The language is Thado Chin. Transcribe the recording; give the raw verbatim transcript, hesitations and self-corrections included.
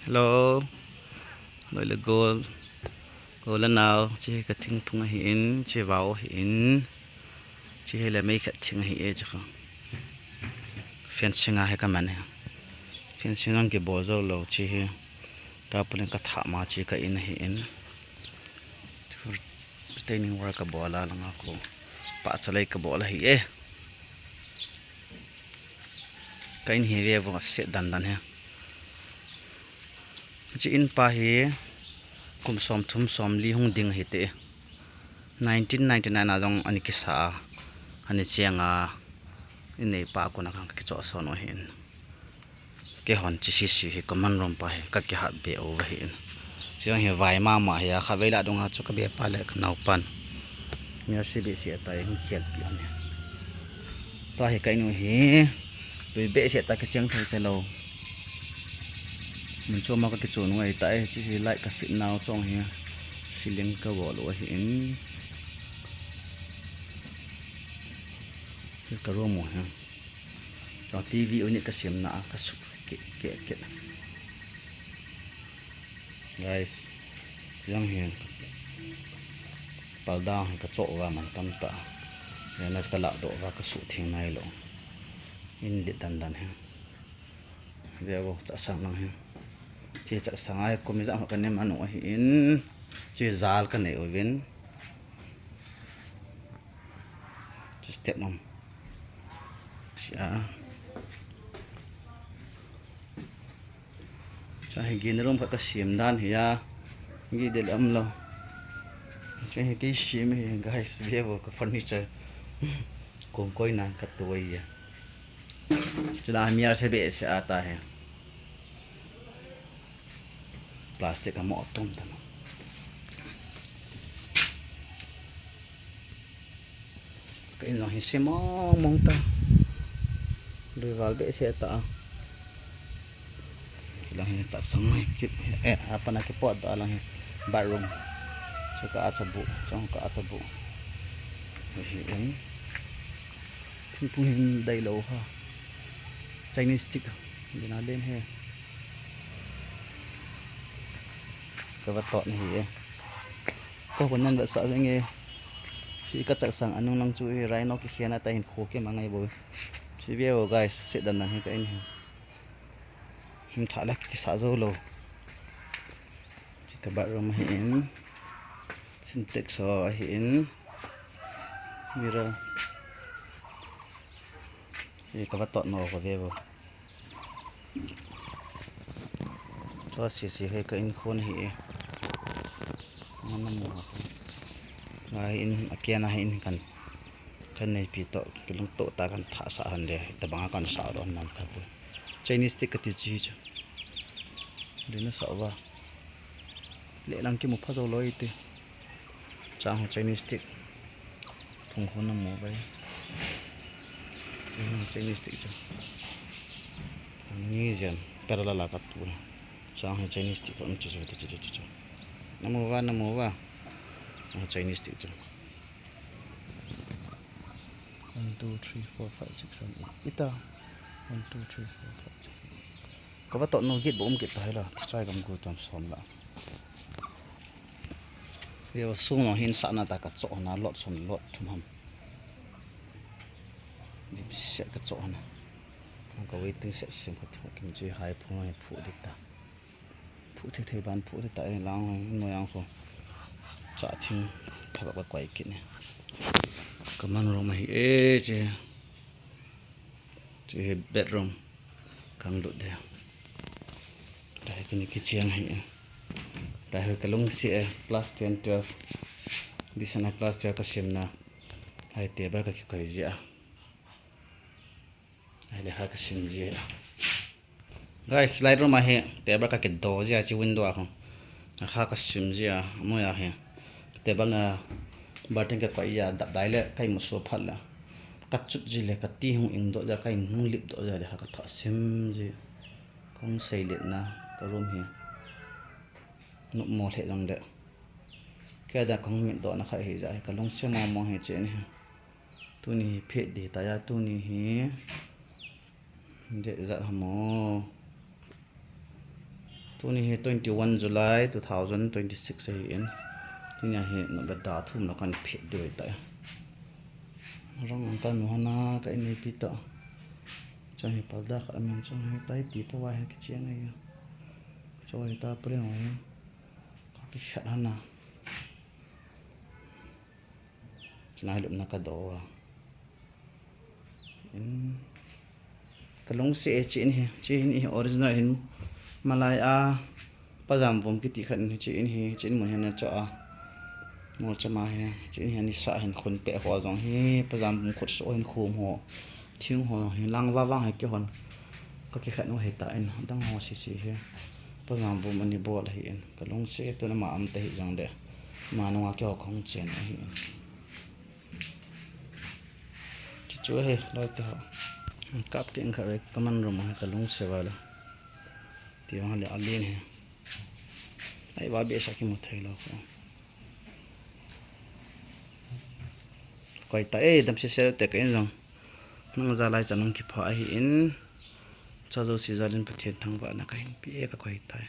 Hello. Loi le gol. Gol le nao. Chi hi ka thingphung ahi in, chi vao ahi in. Chi hi le mei khat thing ahi e, chi kha. Fencing a hi ka man e. Fencing ang kibol jou lou chi hi. Tarpaulin ka thah ma chi ka in ahi in. Retaining wall ka bol a, langa khu pahcha lei ka bol ahi e. Ka in hi ve vo, set dan dan hi. Chi in pa hi kum som thum som li hung ding ahi te. Nineteen ninety-nine a jong ani kisa a, ani cheng a, in nei pa kona ka kichoh son u ahi in. Keihon chi sisi hi common room pa hi ka kihap be u ahi in. Chi jong hi vai mama hi a, kha vei la dung a chu ka be pa le ka nao pan. Ni a si be si a ta hung khel pi hon hi. Ta hi ka in u hi. Be be si a ta kicheng thei te lou. Mun chom a ka kichon u ahi ta e, chi hi light ka fit nau chong hi. Ceiling ka bol u ahi in. Hi ka room u hi. Ka T V unit ka siam na a ka su ke ke ke. Guys, chi jong hi parda hi ka choh uva man tam ta. Hi na ka lah doh uva ka su thing nai lou. In lit dan dan hi. Ve vo, chahsang lang hi. Chi chahsang a hi kum ijat ka nei man u ahi in. Chi jal ka nei uvin. Chi step mong. Chi a. Cha hi game room khat ka siam dan hi a. Gi del am lou. Cha hi kei siam hi, guys, ve vo ka furniture. Kong koi na ka tuai a. Chula mi ar se be se a ta hi. Plastic a mo tom ta no. Ka in jong hi se mong mong ta. Lui val be se ta. Lang hi chahsang mai kit. Eh, apa na kipot ta lang hi. Bathroom. Chu ka a cha bu, chu ka a cha bu. Hi in. Thingphung hin dai lou ha. Chinese stick. Dina len he. Ka va tot ni hi e. Ko ko nan va sa jeng e. Chi ka chahsang anung lang chu hi rhino ki khian a ta hin kho ke ma ngai bo. Chi ve o guys, set dan dan hi ka in hi. Hin tha la kisa jou lou. Chi ka bathroom ahi in. Sintex ho ahi in. Mirror. Hi ka va tot no ka ve vo. Chua sisi hi ka in khun hi e. Ngan na mu ha. Ngai in a kian a hi in kan, kan neipi toh, kilungtoh ta kan thah sah han le, tabang a kan sah doh nam kha poi. Chinese stick kati chi chu. Dina sah uva. Lehlang kimu pha jou loi ti. Chang ho Chinese stick. Phung ho na mu bai. Hmm, Chinese stick chu. Ni jen parallel a ka tu. Chang ho Chinese stick ko chu chu chu chu chu. Na mu va, na mu va. Chang ho Chinese stick chu. One, two, three, four, five, six, seven, eight. Ita. One, two, three, four, five, six. Ka va tot no git bo um git ta hi la. Chai gam gu tam som la. Yo sung no hin sa na ta ka cho na lot som lot thum ham. Dim se ka cho na. Ka waiting shed sim ka thu kim chi hai phu no hi phu dik ta. Phu thei thei ban phu thei ta e lang noi ang kho. Cha thing thaba ka koi kit ni. Ka man ro ma hi e che. Che hi bedroom. Kang lut de. Ta hi kini kicheng hi e. Ta hi ka lungsi e class ten, twelve. Disana class twelve ka sim na. Hai table ka kikoi jia. Ahile ha ka sim jia. Guys, light room a hi table ka kido jia chi window a kho. Ha ka sim jia, mo ya hi. Table na bartin ka koi ya dap dai le kai mu su phat le. Ka chut ji le ka ti hung ing do ja kai hung lip do ja le ha ka tha sim ji. Kong sei le na ka room hi. Numo le jong le. Ka da kong mit do na khai hi ja hi ka lungsi mo mo hi che ni. Tuni hi phet di ta ya, tuni hi. Date jat ham o. Tuni hi twenty one July two thousand twenty six ahin. Tunia hi nop le da thum la kan phet diu tai. Rong ang kan mu hana ka in nei pi ta. Chang hi palda khat amen chang hi tai ti pa wa hi kicheng ai. Choi ta pren wa hi. Ka ki khat hana. Nai lupna ka do a. In, ka lungse e, chi in hi, chi in hi original hin malai a, pajam vom kiti khat in hi, chi in hi, chi in mun hin a cho a. Mol chama hi, chi in hi ani sa hin khun pe ho jong hi, pajam vom khut so hin khum ho. Thing ho hi lang va vang hi ki hon. Ka ki khat no hi ta in, dang ho si si hi. Pajam vom ani bol hi in, ka lungse tu na ma am ta hi jong de. Ma no a ki ho khong chen hi in. Chu chu he, loi te ho. Kap ke in kha ve, ka man rum he, ka lungse va le. Ti vang le alin he. Ai va be sa ki mu thei lo ko. Koi ta e, dam se se te ka in jong. Nang ja lai cha nang ki pha hi in. Cha jo si ja lin Pathen thangvahna ka hin pe e ka koi ta e.